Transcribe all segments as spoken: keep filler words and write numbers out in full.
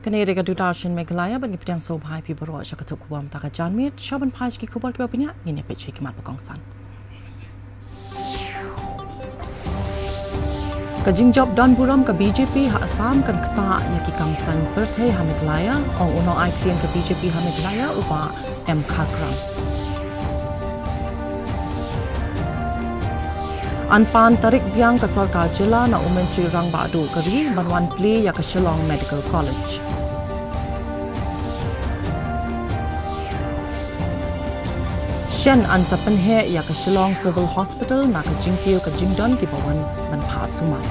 Kane ka dei ka Doordarshan Meghalaya, bad ngi pdiang sngewbha ïa phi baroh sha ka khubor mynta ka janmiet. Sha ban phai sha ki khubor kiba bniah, ngin ïa peit sha ki mat ba kongsan. Ka jingjop don burom ka B J P ha Assam kan ktah ïa ki kam saiñ pyrthei ha Meghalaya, ong u nongai ktien ka B J P ha Meghalaya u Bah M Kharkhrang. Yn pan tarik biang ka sorkar jylla na u Myntri Rangbah Duh ka ri ban wan plie ïa ka Shillong Medical College. Shen yn sa pynheh ïa ka Shillong Civil Hospital na ka jingkiew ka jingdon kiba wan ban phah sumar.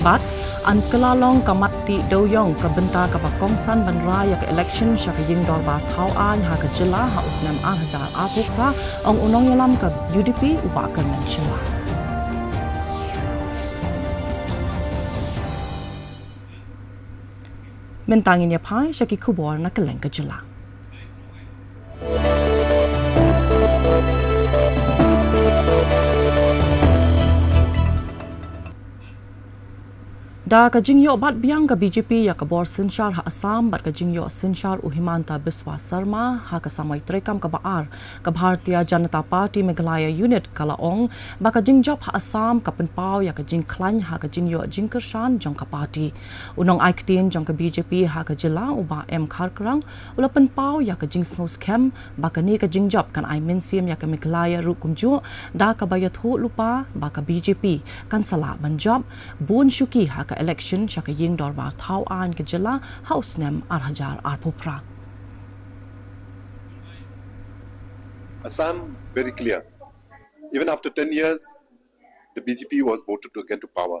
Bad yn kylla long ka mat tih dewïong ka bynta kaba kongsan ban rai ïa ka election sha ka ïing dorbar thaw aiñ ha ka jylla ha u snem ar hajar arphew phra, ong u nongïalam ka U D P u Bah Kyrmen Shylla. Mynta ngin ïa phai sha ki khubor na kylleng ka jylla. Da ka jingïoh bat biang ka B J P ïa ka bor synshar ha Assam bad ka jingïoh synshar u Himanta Biswa Sarma ha ka samoi treikam kaba ar, ka Bharatiya Janata Party Meghalaya Unit ka la ong ba ka jingjop ha Assam ka pynpaw ïa ka jingkhlaiñ ha ka jingïoh jingkyrshan jong ka party. U nongai ktien jong ka B J P ha ka jylla u Bah M Kharkhrang u la pynpaw ïa ka jingsngewskhem ba kane ka jingjop kan ai mynsiem ïa ka Meghalaya ruh kumjuh, da kaba ïathuh lypa ba ka B J P kan sa lah ban jop bun shuki ha ka election sha ka ïing dorbar thaw aiñ ka jylla ha u snem ar hajar arphew phra. Assam, very clear. Even after ten years, the B J P was voted to get to power.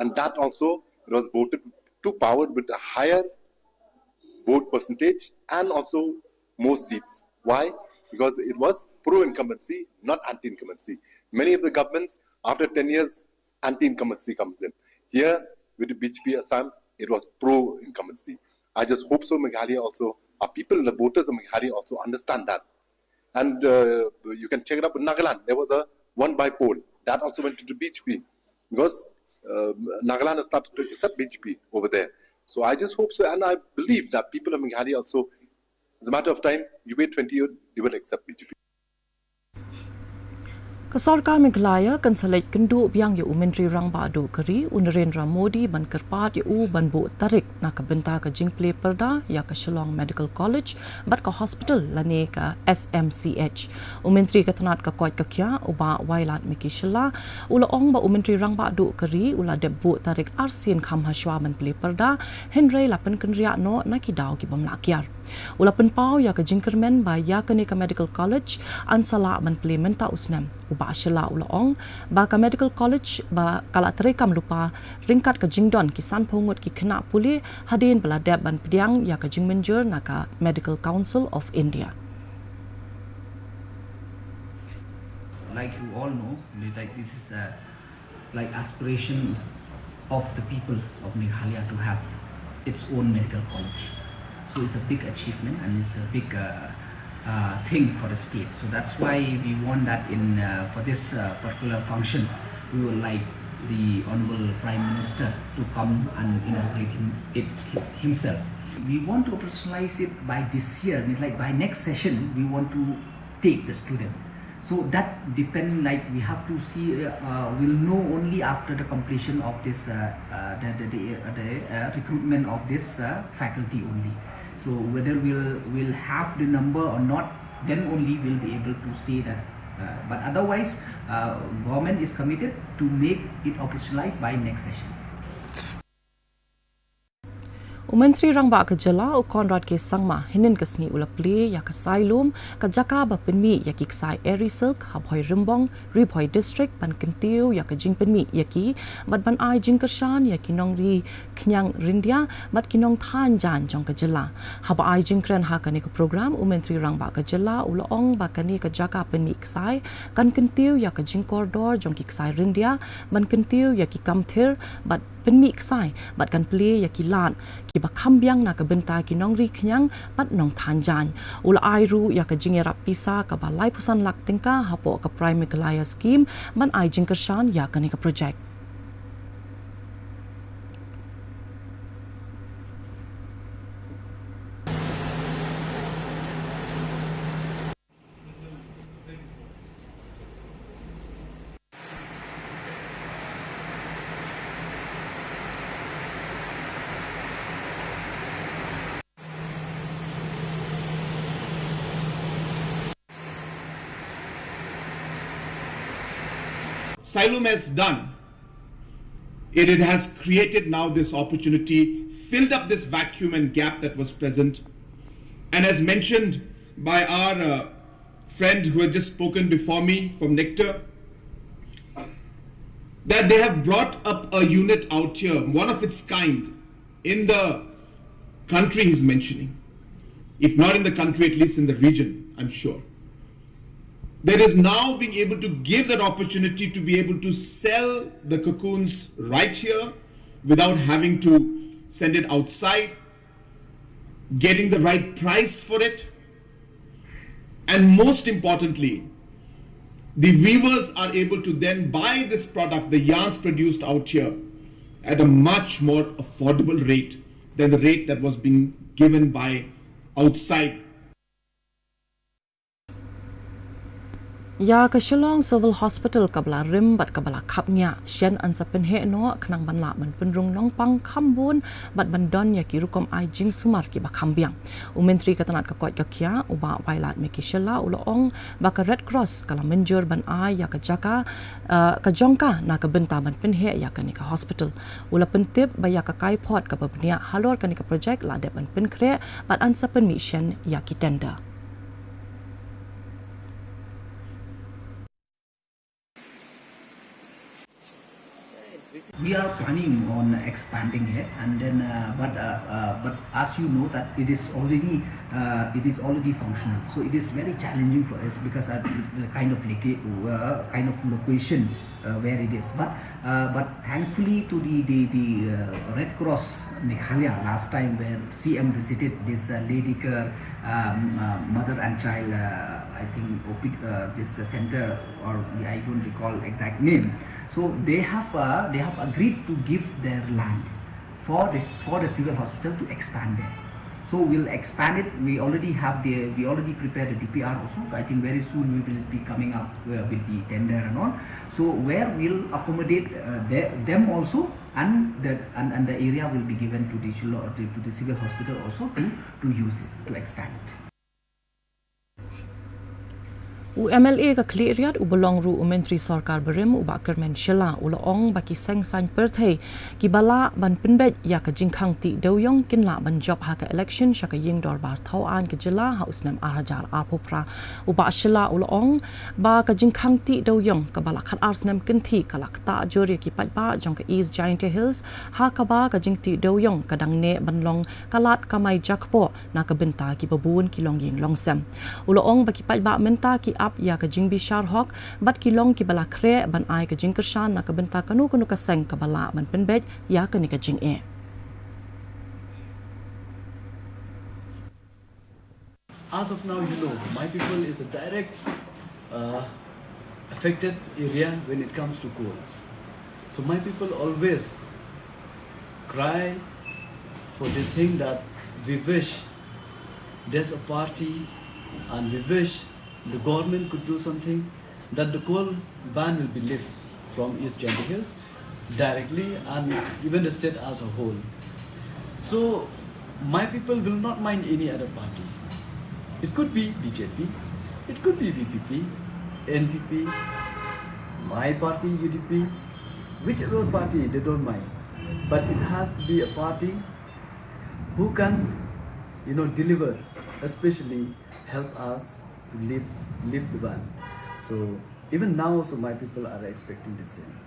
And that also, it was voted to power with a higher vote percentage and also more seats. Why? Because it was pro-incumbency, not anti-incumbency. Many of the governments, after ten years, anti-incumbency comes in. Here, with the B J P Assam, it was pro-incumbency. I just hope so Meghalaya also, our people, the voters of Meghalaya also understand that. And uh, you can check it up in Nagaland. There was a one by poll. That also went to the B J P because uh, Nagaland has started to accept B J P over there. So I just hope so. And I believe that people of Meghalaya also, it's a matter of time. You wait twenty years, they will accept B J P. Ka sorkar Meghalaya kan sa leit kynduh biang ïa u Myntri Rangbah Duh ka ri, u Narendra Modi, ban kyrpad ïa u ban buh tarik na ka bynta ka jingplie pyrda ïa ka Shillong Medical College bad ka hospital lane ka S M C H. U Myntri ka tnad ka koit ka khiah u Bah Wailadmiki Shylla u la ong ba u Myntri Rangbah Duh ka ri u la dep buh tarik arsien kham hashwa ban plie pyrda, hynrei la pynkynriah noh na ki daw ki bym lah kiar. U la pynpaw ïa ka jingkyrmen ba ïa kane ka Medical College yn sa lah ban plie mynta u snem. U Bah Shylla u la ong ba ka Medical College ba ka la treikam lypa ryngkat ka jingdon ki sanphew ngut ki khynnah pule hadien ba la dep ban pdiang ïa ka jingmynjur na ka Medical Council of India. Like you all know, like, this is a like aspiration of the people of Meghalaya to have its own medical college. So it's a big achievement and it's a big uh, uh, thing for the state. So that's why we want that in uh, for this uh, particular function, we would like the Honorable Prime Minister to come and inaugurate him, it himself. We want to operationalize it by this year. It's like by next session, we want to take the student. So that depend, like, we have to see, uh, uh, we'll know only after the completion of this, uh, uh, the, the, the, uh, the uh, recruitment of this uh, faculty only. So whether we'll, we'll have the number or not, then only we'll be able to say that. Uh, but otherwise, uh, government is committed to make it operationalized by next session. U Myntri Rangbah ka jylla u Conrad K Sangma hynnin ka sngi u la plie ïa ka Sailum, ka jaka ba pynmih ïa ki ksai Eri Silk ha Bhoirymbong, Ri Bhoi District, ban kyntiew ïa ka jingpynmih ïa ki bad ban ai jingkyrshan ïa ki nongri khñiang ryndia bad ki nongthaiñ jaiñ jong ka jylla. Haba ai jingkren ha kane ka program, u Myntri Rangbah ka jylla u la ong ba kane ka jaka pynmih ksai kan kyntiew ïa ka jingkordor jong ki ksai ryndia ban kyntiew ïa ki kam thir bad pynmih ksai bad kan plie ïa ki lad kiba kham biang na ka bynta ki nongri khñiang bad nongthan jaiñ. U la ai ruh ïa ka jingïarap pisa kaba laiphew san lak tyngka hapoh ka Prime Meghalaya Scheme ban ai jingkyrshan ïa kane ka projek. Xylem has done, it, it has created now this opportunity, filled up this vacuum and gap that was present. And as mentioned by our uh, friend who had just spoken before me from Nectar, that they have brought up a unit out here, one of its kind in the country he's mentioning. If not in the country, at least in the region, I'm sure. That is now being able to give that opportunity to be able to sell the cocoons right here without having to send it outside, getting the right price for it, and most importantly, the weavers are able to then buy this product, the yarns produced out here, at a much more affordable rate than the rate that was being given by outside. Ïa ka Shillong Civil Hospital kaba la rim bad kaba la khapngiah, shen yn sa pynheh noh khnang ban lah ban pynrung nongpang kham bun bad ban don ïa ki rukom ai jingsumar kiba kham biang. U Myntri ka tnat ka koit ka khiah, u Bah Wailadmiki Shylla, u la ong ba ka Red Cross ka la mynjur ban ai ïa ka jaka, eh, ka jong ka na ka bynta ban pynheh ïa kane ka hospital. U la pyntip ba ïa ka kaiphod kaba bniah halor kane ka projek la dep ban pynkhreh bad yn sa pynmih shen ïa ki tender. We are planning on expanding it, and then, uh, but, uh, uh, but as you know that it is already, uh, it is already functional. So it is very challenging for us because of the kind of loca-, uh, kind of location, uh, where it is. But, uh, but thankfully to the, the, the, uh, Red Cross Meghalaya last time, where C M visited this, uh, Lady Care, um, uh, mother and child, uh, I think, O P, uh, this, uh, center, or I don't recall exact name. So they have, uh, they have agreed to give their land for the, for the civil hospital to expand there. So we'll expand it. We already have the, we already prepared the D P R also. So I think very soon we will be coming up, uh, with the tender and all. So where we'll accommodate, uh, the, them also, and the, and, and the area will be given to the Shillong, to, to the civil hospital also to, to use it, to expand it. U M L A ka Khliehriat uba long ruh u Myntri Sorkar Barim u Bah Kyrmen Shylla u la ong ba ki seng saiñ pyrthei kiba lah ban pynbeit ïa ka jingkhang tih dewïong kin lah ban jop ha ka election sha ka Ïing Dorbar Thawaiñ ka jylla ha u snem ar hajar arphew phra. U Bah Shylla u la ong ba ka jingkhang tih dewïong kaba la khatar snem kynthih ka la ktah jur ïa ki paidbah jong ka East Jaintia Hills, ha kaba ka jingtih dewïong ka dang neh ban long ka lad kamai jakpoh na ka bynta kiba bun ki longïing longsem. U la ong ba ki paidbah mynta ki ap ïa ka jingbishar hok bad ki long kiba la khreh ban ai ka jingkyrshan na ka bynta kano kano ka seng kaba lah ban pynbeit ïa kane ka jingeh. As of now, you know, my people is a direct, uh, affected area when it comes to coal. So my people always cry for this thing that we wish there's a party and we wish the government could do something that the coal ban will be lifted from East Jaintia Hills directly and even the state as a whole. So my people will not mind any other party. It could be B J P, it could be V P P, N P P, my party U D P, whichever party they don't mind. But it has to be a party who can, you know, deliver, especially help us to live, live the ban. So even now also my people are expecting the same.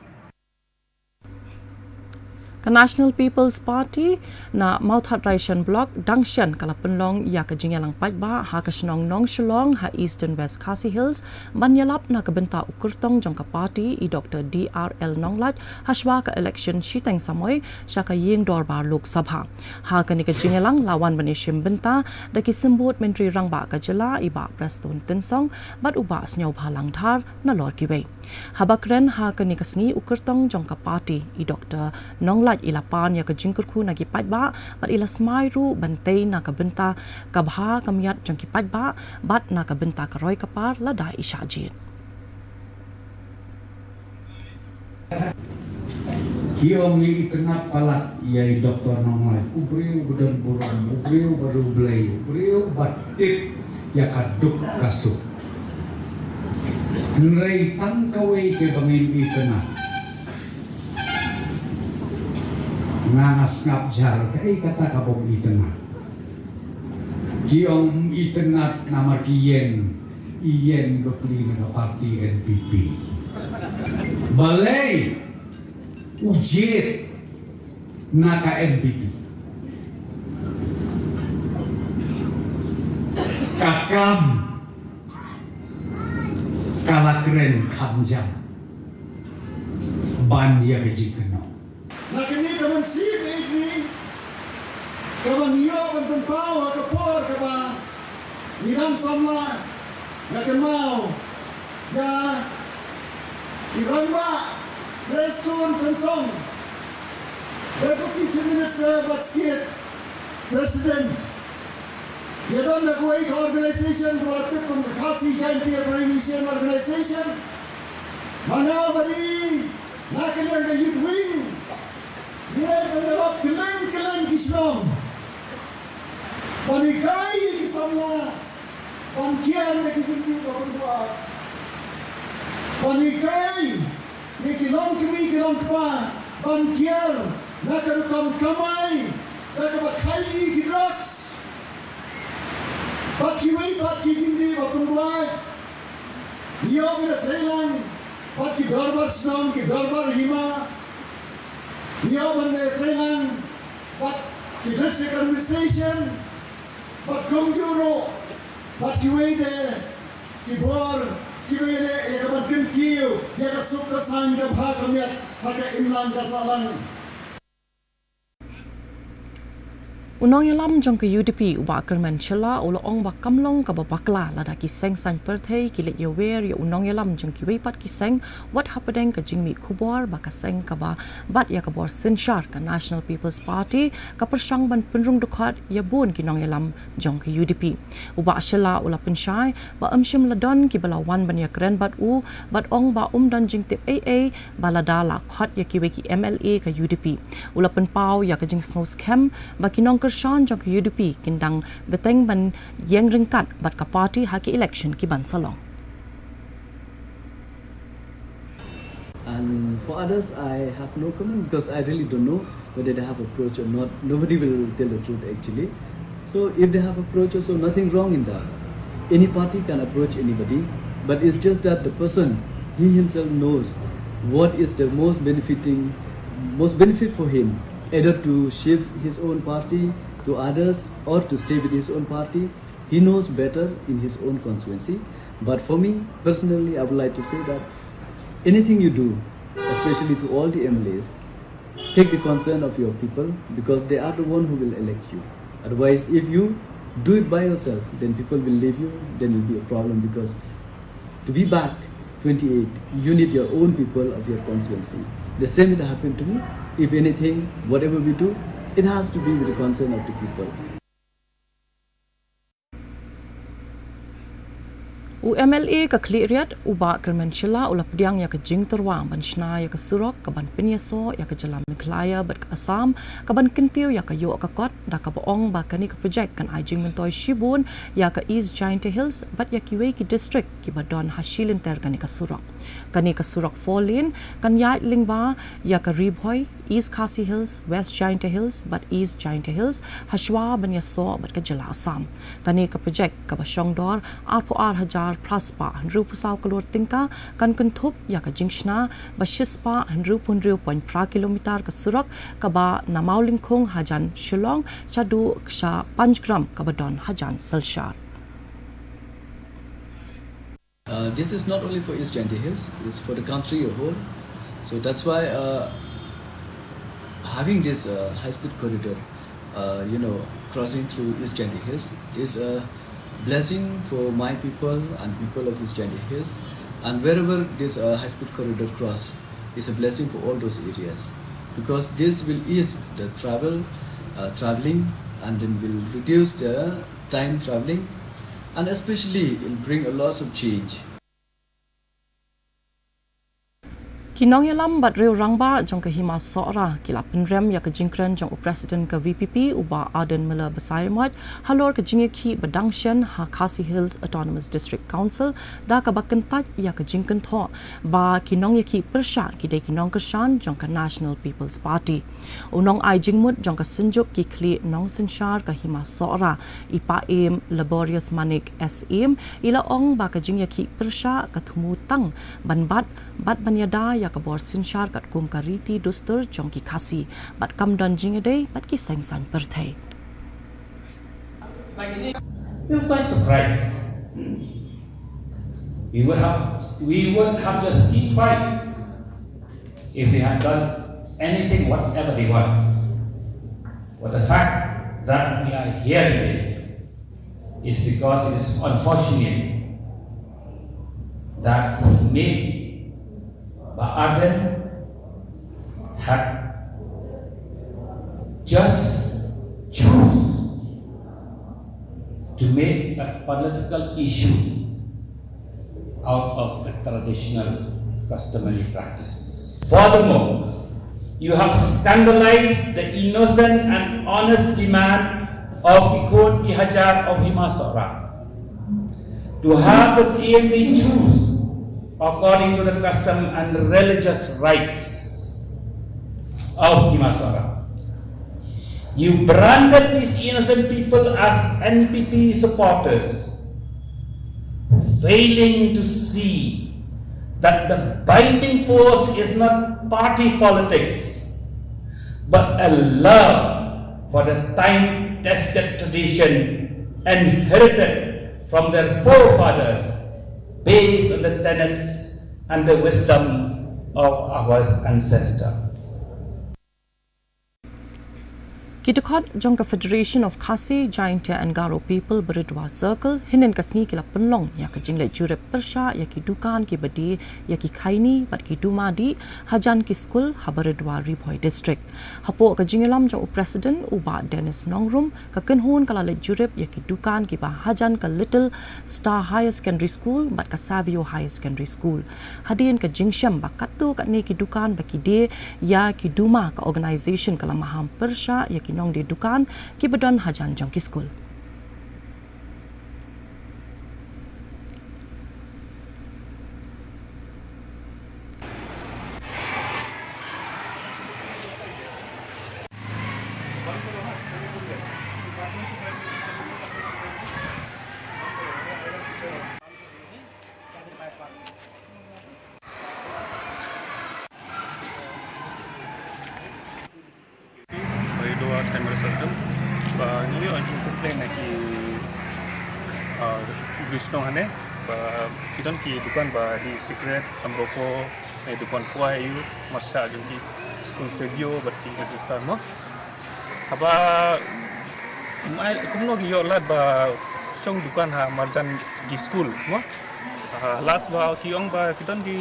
National People's Party na Mawthadraishan Block dang shen ka la pynlong ïa ka jingïalang paidbah ha ka shnong Nongshillong ha Eastern West Khasi Hills ban ïalap na ka bynta u kyrtong jong ka party i Doctor D R L Nonglait hashwa ka election shiteng samoi sha ka ïing dorbar Lok Sabha. Ha kane ka jingïalang la wan ban ïashim bynta da ki symbud Myntri Rangbah ka jylla i Bah Prestone Tynsong bad u Bah Sniawbhalang Dhar nalor kiwei. Haba kren ha kane ka sngi u kyrtong jong ka party i Doctor Nonglait i la pan ïa ka jingkyrkhu na ki paidbah bad i la smai ruh ban tei na ka bynta ka bha ka miat jong ki paidbah bad na ka bynta ka roi ka par lada i shah jied. Ki ong ngi itynnad palat ïa i Doctor Nonglait, u briew ba don burom, u briew ba riewblei, u briew ba tip ïa ka duk ka suk. Hynrei tang kawei kaba ngim itynnad. Nga nga sngap jar kaei kata kabym itynnad. Ki ong ym itynnad namar ki ïeng, i ïeng bapli na ka party N P P. Balei u jied na ka N P P? Ka kam ka la kren kham jam ban ïa ka jingkynnoh. Na kane ka mynsiem ïeit ngi kaba ngi ïoh ban pynpaw ha ka por kaba ngi dang samla, nga kynmaw ïa i Rangbah Prestone Tynsong, Deputy Chief Minister bad State President. Ïa don da kawei ka organization kaba la tip kum ka Khasi Jaintia Primary Mission Organization. Ma nga bad i na ka liang ka Youth Wing ngi dei ban ïalap kylleng kylleng ki shnong ban hikai ïa ki samla ban kiar ïa ki jingtip ba pynduwai, ban hikai ïa ki longkmie ki longkpa ban kiar na ka rukom kamai da kaba khaii ki drugs bad kiwei pat ki jingdih ba pynduwai. Ngi ïoh ban da treilang bad ki dorbar shnong, ki dorbar hima. Ngi ïoh ban da treilang bad ki district administration bad kumjuh ruh bad kiwei de ki bor kiba ïaleh ïa ka ban kyntiew ïa ka suk ka saiñ, ka bha ka miat ha ka imlang ka sahlang. U nongïalam jong ka U D P u Bah Kyrmen Shylla u la ong ba kam long kaba bakla lada ki seng saiñ pyrthei ki leit ïawer ïa u nongïalam jong kiwei pat ki seng, wat hapdeng ka jingmih khubor ba ka seng kaba bat ïa ka bor synshar ka National People's Party ka pyrshang ban pynrung dkhot ïa bun ki nongïalam jong ka U D P. U Bah Shylla u la pynshai ba ym shym la don kiba la wan ban ïakren bad u bad ong ba um don jingtip ei ei ba lada la khot ïa kiwei ki M L A ka U D P. U la pynpaw ïa ka jingsngew skhem ba ki nongkyrshan jong ka U D P kin dang bteng ban ïeng ryngkat bad ka party ha ki election ki ban sa long. And for others, I have no comment because I really don't know whether they have approached or not. Nobody will tell the truth actually. So if they have approached also, nothing wrong in that. Any party can approach anybody, but it's just that the person, he himself knows what is the most benefiting, most benefit for him, either to shift his own party to others or to stay with his own party. He knows better in his own constituency. But for me, personally, I would like to say that anything you do, especially to all the M L As, take the concern of your people because they are the one who will elect you. Otherwise, if you do it by yourself, then people will leave you, then it will be a problem because to be back twenty-eight, you need your own people of your constituency. The same will happen to me. If anything, whatever we do, it has to be with the concern of the people. U M L A ka Khliehriat, u Bah Kyrmen Shylla, u la pdiang ïa ka jingtyrwa ban shna ïa ka surok ka ban pynïasoh ïa ka jylla Meghalaya bad ka Assam, ka ban kyntiew ïa ka ïoh ka kot, da kaba ong ba kane ka projek kan ai jingmyntoi shibun ïa ka East Jaintia Hills bad ïa kiwei ki district kiba don ha shi lynter kane ka surok. Kane ka surok four lane kan ïaid lyngba ïa ka Ri Bhoi, East Khasi Hills, West Jaintia Hills bad East Jaintia Hills, hashwa ban ïasoh bad ka jylla Assam. Kane ka projek kaba shongdor arphew ar hajar phra spah hynriewphew saw klur tyngka kan kynthup ïa ka jingshna ba shispah hynriewphew hynriew point phra kilometer ka surok kaba na Mawlyngkhung hajan Shillong shaduh sha Panchgram kaba don hajan Silchar. Uh, this is not only for East Jaintia Hills, it's for the country as a whole. So that's why uh, having this uh, high-speed corridor, uh, you know, crossing through East Jaintia Hills is a blessing for my people and people of East Jaintia Hills. And wherever this uh, high-speed corridor cross is a blessing for all those areas, because this will ease the travel, uh, traveling, and then will reduce the time traveling, and especially it'll bring a lots of change. Ki nongïalam bad riew rangbah jong ka Hima Sohra ki la pynrem ïa ka jingkren jong u President ka V P P u Bah Ardent Miller Basaiawmoit halor ka jingïakhih ba dang shen ha Khasi Hills Autonomous District Council da kaba kyntait ïa ka jingkynthoh ba ki nongïakhih pyrshah ki dei ki nongkyrshan jong ka National People's Party. U nongai jingmut jong ka Synjuk ki khlieh nongsynshar ka Hima Sohra, i Paiem Laborious Manik Syiem, i la ong ba ka jingïakhih pyrshah ka thmu tang ban bat bad ban ïada ïa ka bor synshar katkum ka riti dustur jong ki Khasi bad kam don jingïadei bad ki seng saiñ pyrthei. You're quite surprised. We would have we would have just keep quiet if we had done anything whatever they want. But the fact that we are here today is because it is unfortunate that me, Bah Ardent, had just choose to make a political issue out of the traditional customary practices. Furthermore, you have scandalized the innocent and honest demand of Ikhon Ihajar of Hima Sohra to have the C M D choose according to the custom and religious rites of Hima Sohra. You branded these innocent people as N P P supporters, failing to see that the binding force is not party politics, but a love for the time-tested tradition inherited from their forefathers, based on the tenets and the wisdom of our ancestor. Ki dkhot jong ka Federation of Khasi Jaintia and Garo People Baridua Circle hynnin ka sngi ki la pynlong ïa ka jingleit jurip pyrshah ïa ki dukan kiba die ïa ki khaini bad ki duma dih hajan ki skul ha Baridua, Ri Bhoi District. Hapoh ka jingïalam jong u President u Bah Dennis Nongrum, ka kynhun ka la leit jurip ïa ki dukan kiba hajan ka Little Star Higher Secondary School bad ka Savio Higher Secondary School. Hadien ka jingshem ba katto katne ki dukan ba ki die ïa ki duma, ka organisation ka la maham pyrshah ïa ki nongdie dukan kiba don hajan jong ki skul. Baridua Primary Circle. Ba ngi ïoh jingcomplain na ki, ah, Bri Shnong hangne ba ki don ki dukan ba die cigarette, tambakau, eh, dukan kwai, ïa u marsha jong ki skul Savio bad ki sister mo. Haba kumno ki ïoh lad ba shong dukan ha marjan ki skul mo. Ah, last ba ki ong ba ki don ki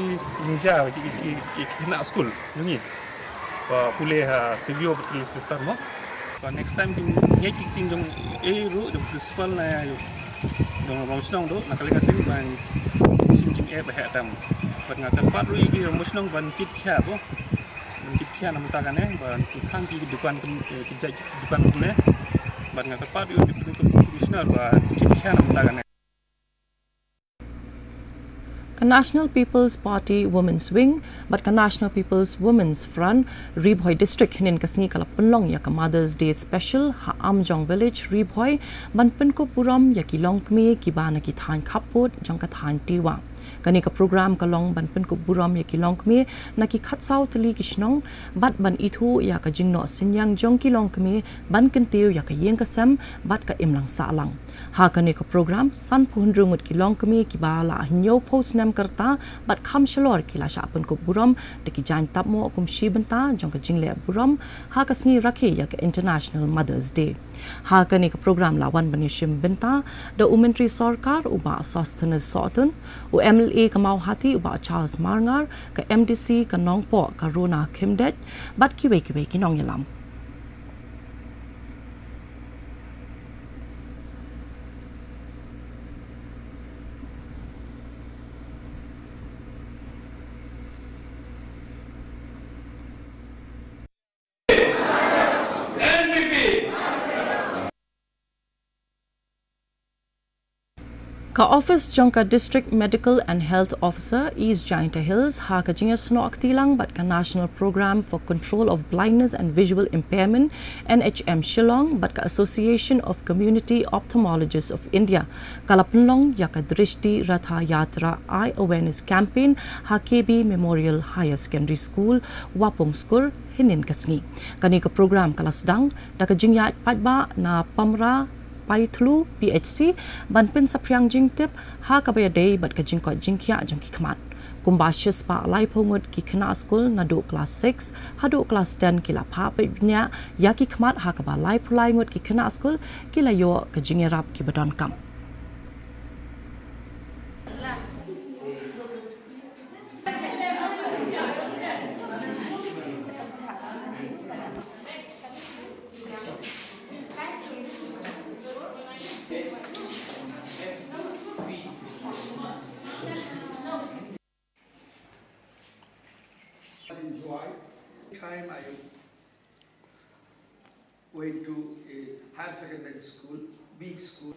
jingjia ki, ki, ki, ki khynnah skul jong ngi. Ba pule ha Savio bad ki sister mo. Ba next time kin ngeit ki ktien jong, eh, ruh jong principal na jong Ram Shnong ruh na ka liang ka seng ban shim jingeh ba heh tam. Bad nga kyrpad ruh ïa ki Ram Shnong ban kit khia mo. Ban kit khia na mynta kane ban kit khang ki dukan, eh, ki jait dukan kumne. Bad nga kyrpad ruh ïa ki Deputy Commissioner ban kit khia na mynta kane. Ka National People's Party Women's Wing bad ka National People's Women's Front Ri Bhoi District hynnin ka sngi ka la pynlong ïa ka Mother's Day Special ha Amjong Village, Ri Bhoi, ban pynkup burom ïa ki longkmie kiba na ki thaiñ khappud jong ka thaiñ Tiwa. Kane ka program ka long ban pynkup burom ïa ki longkmie na ki khatsaw tylli ki shnong bad ban ithuh ïa ka jingnoh synñiang jong ki longkmie ban kyntiew ïa ka ïing ka sem bad ka imlang sahlang. Ha kane ka program, sanphew hynriew ngut ki longkmie kiba la hynñiewphew snem ka rta bad kham shalor ki la shah pynkup burom da ki jaiñ tapmoh kum shi bynta jong ka jingleh burom ha ka sngi rakhe ïa ka International Mother's Day. Ha kane ka program la wan ban ïashim bynta da u Myntri Sorkar u Bah Sosthenes Sohtun, u M L A ka Mawhati u Bah Charles Marngar, ka M D C ka Nongpoh ka Rona Khymdeit, bad kiwei kiwei ki nongïalam. Ka office jong ka District Medical and Health Officer East Jaintia Hills ha ka jingïasnoh kti lang bad ka National Programme for Control of Blindness and Visual Impairment, N H M Shillong, bad ka Association of Community Ophthalmologists of India ka la pynlong ïa ka Drishti Ratha Yatra Eye Awareness Campaign ha K B Memorial Higher Secondary School, Wapung Skur, hynnin ka sngi. Kane ka program ka la sdang da ka jingïaid paidbah na Pamra Paithlu P H C ban pynsaphriang jingtip ha kaba ïadei bad ka jingkoit jingkhiah jong ki khmat. Kumba shispah laiphew ngut ki khynnah skul naduh klas six haduh klas ten ki la phah peit bniah ïa ki khmat, ha kaba laiphew lai ngut ki khynnah skul ki la ïoh ka jingïarap kiba donkam. Enjoy. Time I went to a higher secondary school, big school,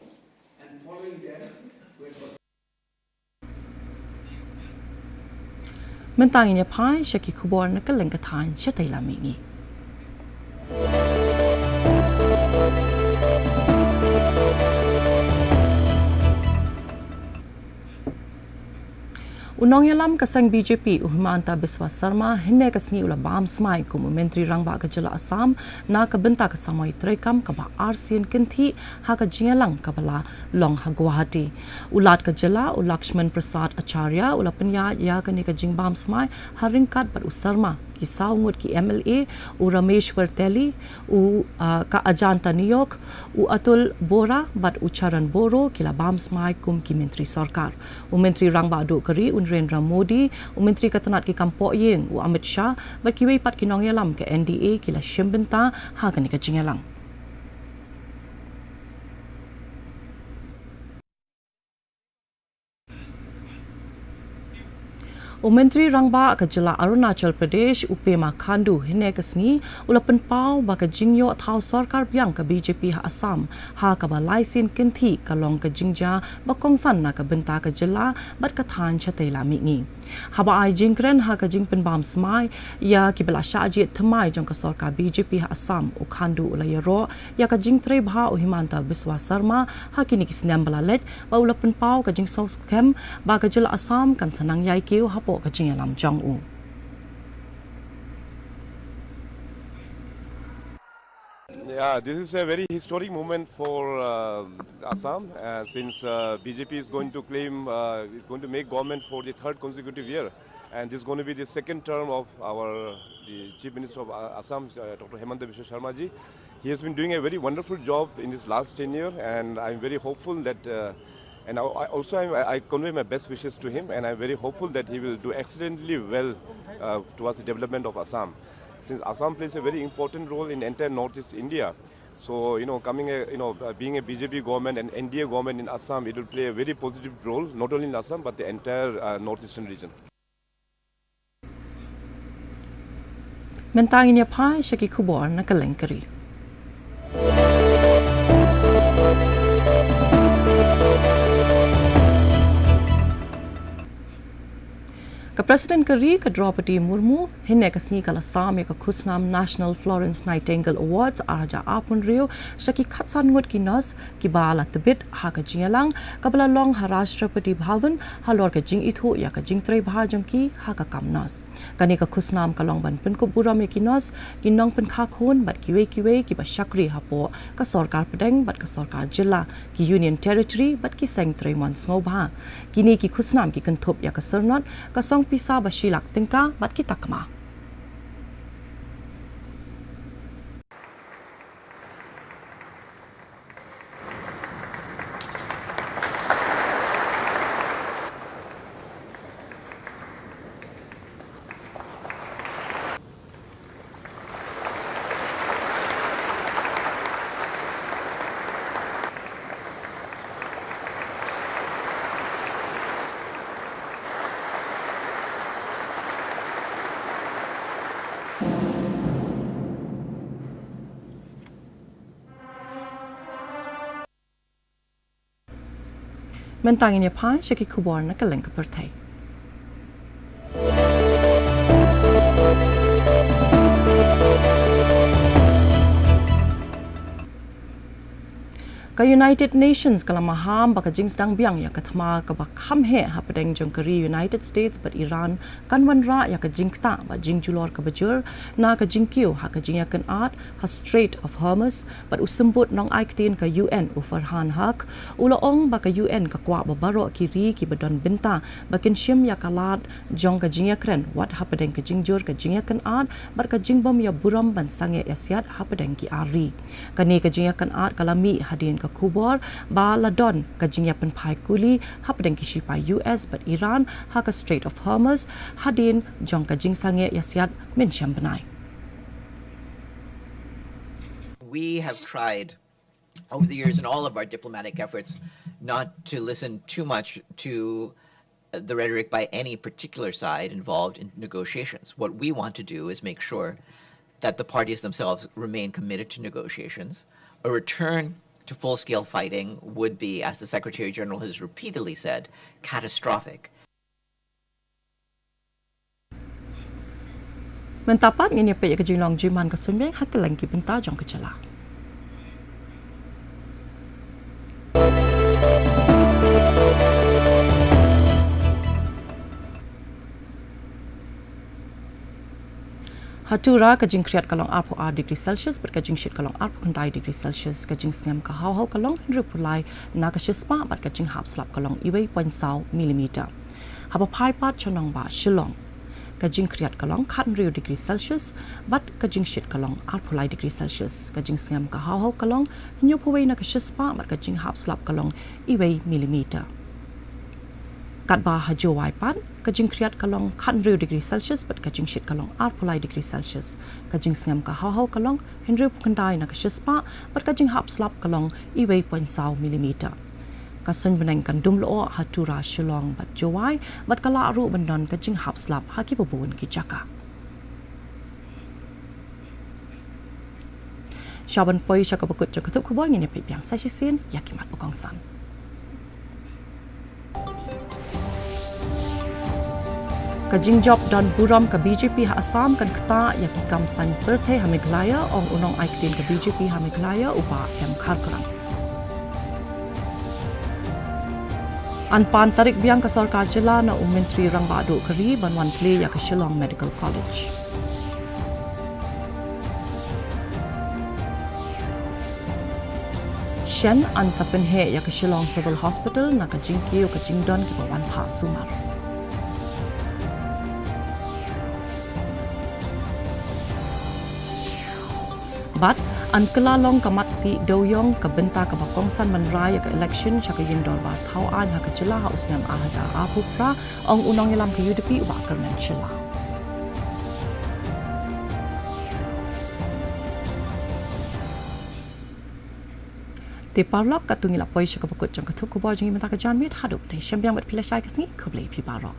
and following that, went for Mynta ngin ïa phai sha ki khubor na kylleng ka thaiñ shatei la mihngi. U nongïalam ka seng B J P u Himanta Biswa Sarma hynne ka sngi u la bam smai kum u Myntri Rangbah ka jylla Assam na ka bynta ka samoi treikam kaba arsien kynthih ha ka jingïalang kaba la long ha Guwahati. U Lat ka jylla u Lakshman Prasad Acharya u la pynïaid ïa kane ka jingbam smai ha ryngkat bad u Sarma, ki saw ngut ki M L A, u Rameshwar Telie, u, ah, ka Ajanta Nayok, u Atul Bora bad u Charan Boro ki la bam smai kum ki Myntri Sorkar. U Myntri Rangbah Duh ka Ri u Narendra Modi, u Myntri ka tnat ki kam pohïing u Amit Shah bad kiwei pat ki nongïalam ka N D A ki la shim bynta ha kane ka jingïalang. U Myntri Rangbah ka jylla Arunachal Pradesh u Pema Khandu hynne ka sngi u la pynpaw ba ka jingïoh thaw sorkar biang ka B J P ha Assam ha kaba lai sien kynthih ka long ka jingjia ba kongsan na ka bynta ka jylla bad ka thaiñ shatei la mihngi. Haba ai jingkren ha ka jingpynbam smai ïa kiba la shah jied thymmai jong ka sorkar B J P ha Assam, u Khandu u la ïaroh ïa ka jingtrei bha u Himanta Biswa Sarma ha kine ki snem ba la leit, ba u la pynpaw ka jingsngewskhem ba ka jylla Assam kan sa nang ïai kiew hapoh ka jingïalam jong u. Yeah, this is a very historic moment for, uh, Assam, uh, since, uh, B J P is going to claim, uh, is going to make government for the third consecutive year, and this is going to be the second term of our, the Chief Minister of, uh, Assam, uh, Doctor Himanta Biswa Sarma ji. He has been doing a very wonderful job in his last tenure, and I'm very hopeful that, uh, and I, I also, I, I convey my best wishes to him, and I'm very hopeful that he will do excellently well, uh, towards the development of Assam. Since Assam plays a very important role in entire Northeast India, so, you know, coming a, you know, uh, being a B J P government and N D A government in Assam, it will play a very positive role, not only in Assam, but the entire, uh, Northeastern region. Mynta ngin ïa phai sha ki khubor na kylleng ka ri. President ka ri ka Droupadi Murmu hynne ka sngi ka la sam ïa ka khusnam National Florence Nightingale Awards ar hajar arphew hynriew sha ki khatsan ngut ki nurse kiba la tbit ha ka jingïalang kaba la long ha Rashtrapati Bhavan halor ka jingithuh ïa ka jingtrei bha jong ki ha ka kam nurse. Kane ka khusnam ka long ban pynkup burom ïa ki nurse, ki nongpynkha khun bad kiwei kiwei kiba shakri hapoh ka sorkar pdeng bad ka sorkar jylla, ki Union Territory bad ki seng trei mon sngewbha. Kine ki khusnam ki kynthup ïa ka syrnod, ka song pisa ba shi lak tyngka bad ki takma. Mynta ngin ïa phai sha ki khubor na kylleng ka pyrthei. Ka United Nations ka la maham ba ka jingsdang biang ïa ka thma kaba kham heh hapdeng jong ka ri United States bad Iran kan wanrah ïa ka jingktah bad jingjulor kaba jur na ka jingkiew ha ka jingïakynad ha Strait of Hormuz, bad u symbud nongai ktien ka U N u Farhan Haq u la ong ba ka U N ka kwah ba baroh ki ri kiba don bynta ba kin shim ïa ka lad jong ka jingïakren wat hapdeng ka jingjur ka jingïakynad bad ka jingbym ïa burom ban sangeh ïasiat hapdeng ki ar ri. Kane ka jingïakynad ka la mih hadien ka khubor ba la don ka jingïapynphai kuli hapdeng ki shipai U S bad Iran ha ka Strait of Hormuz hadien jong ka jingsangeh ïasiat mynshem bnai. We have tried over the years in all of our diplomatic efforts not to listen too much to the rhetoric by any particular side involved in negotiations. What we want to do is make sure that the parties themselves remain committed to negotiations. A return to full scale fighting would be, as the Secretary General has repeatedly said, catastrophic. Mynta pat ngin ïa peit ïa ka jinglong jingman ka suiñbeng ha kylleng ki bynta jong ka jylla. Ha Tura ka jingkhriat ka long arphew ar degree Celsius bad ka jingshit ka long arphew khyndai degree Celsius, ka jingsngem ka haw haw ka long hynriewphew lai na ka shispah bad ka jinghap slap ka long uwei point saw millimeter. Haba phai pat sha nongbah Shillong, ka jingkhriat ka long khathynriew degree Celsius bad ka jingshit ka long arphew lai degree Celsius, ka jingsngem ka haw haw ka long hynñiewphew wei na ka shispah bad ka jinghap slap ka long uwei millimeter. Katba ha Jowai pat, ka jingkhriat ka long khathynriew degree Celsius bad ka jingshit ka long arphew lai degree Celsius, ka jingsngem ka haw haw ka long hynriewphew khyndai na ka shispah bad ka jinghap slap ka long uwei point saw millimeter. Ka suiñbneng kan dum lyoh ha Tura, Shillong bad Jowai bad ka lah ruh ban don ka jinghap slap ha kiba bun ki jaka. Sha ban poi sha kaba kut jong ka thup khubor, ngin ïa peit biang sa shisien ïa ki mat ba kongsan. Ka jingjop don burom ka B J P ha Assam kan ktah ïa ki kam saiñ pyrthei ha Meghalaya, ong u nongai ktien ka B J P ha Meghalaya u Bah M Kharkongran. Yn pan tarik biang ka sorkar jylla na u Myntri Rangbah Duh ka ri ban wan plie ïa ka Shillong Medical College. Shen yn sa pynheh ïa ka Shillong Civil Hospital na ka jingkiew ka jingdon kiba wan phah sumar. Bad yn kylla long ka mat tih dewïong ka bynta kaba kongsan ban rai ïa ka election sha ka ïing dorbar thaw aiñ ha ka jylla ha u snem ar hajar arphew phra, ong u nongïalam ka U D P u Bah Kyrmen Shylla. Te paralok, katto ngi la poi sha kaba kut jong ka thup khubor jong ngi mynta ka janmiet, haduh te shem biang bad phi lashai ka sngi, khublei phi baroh.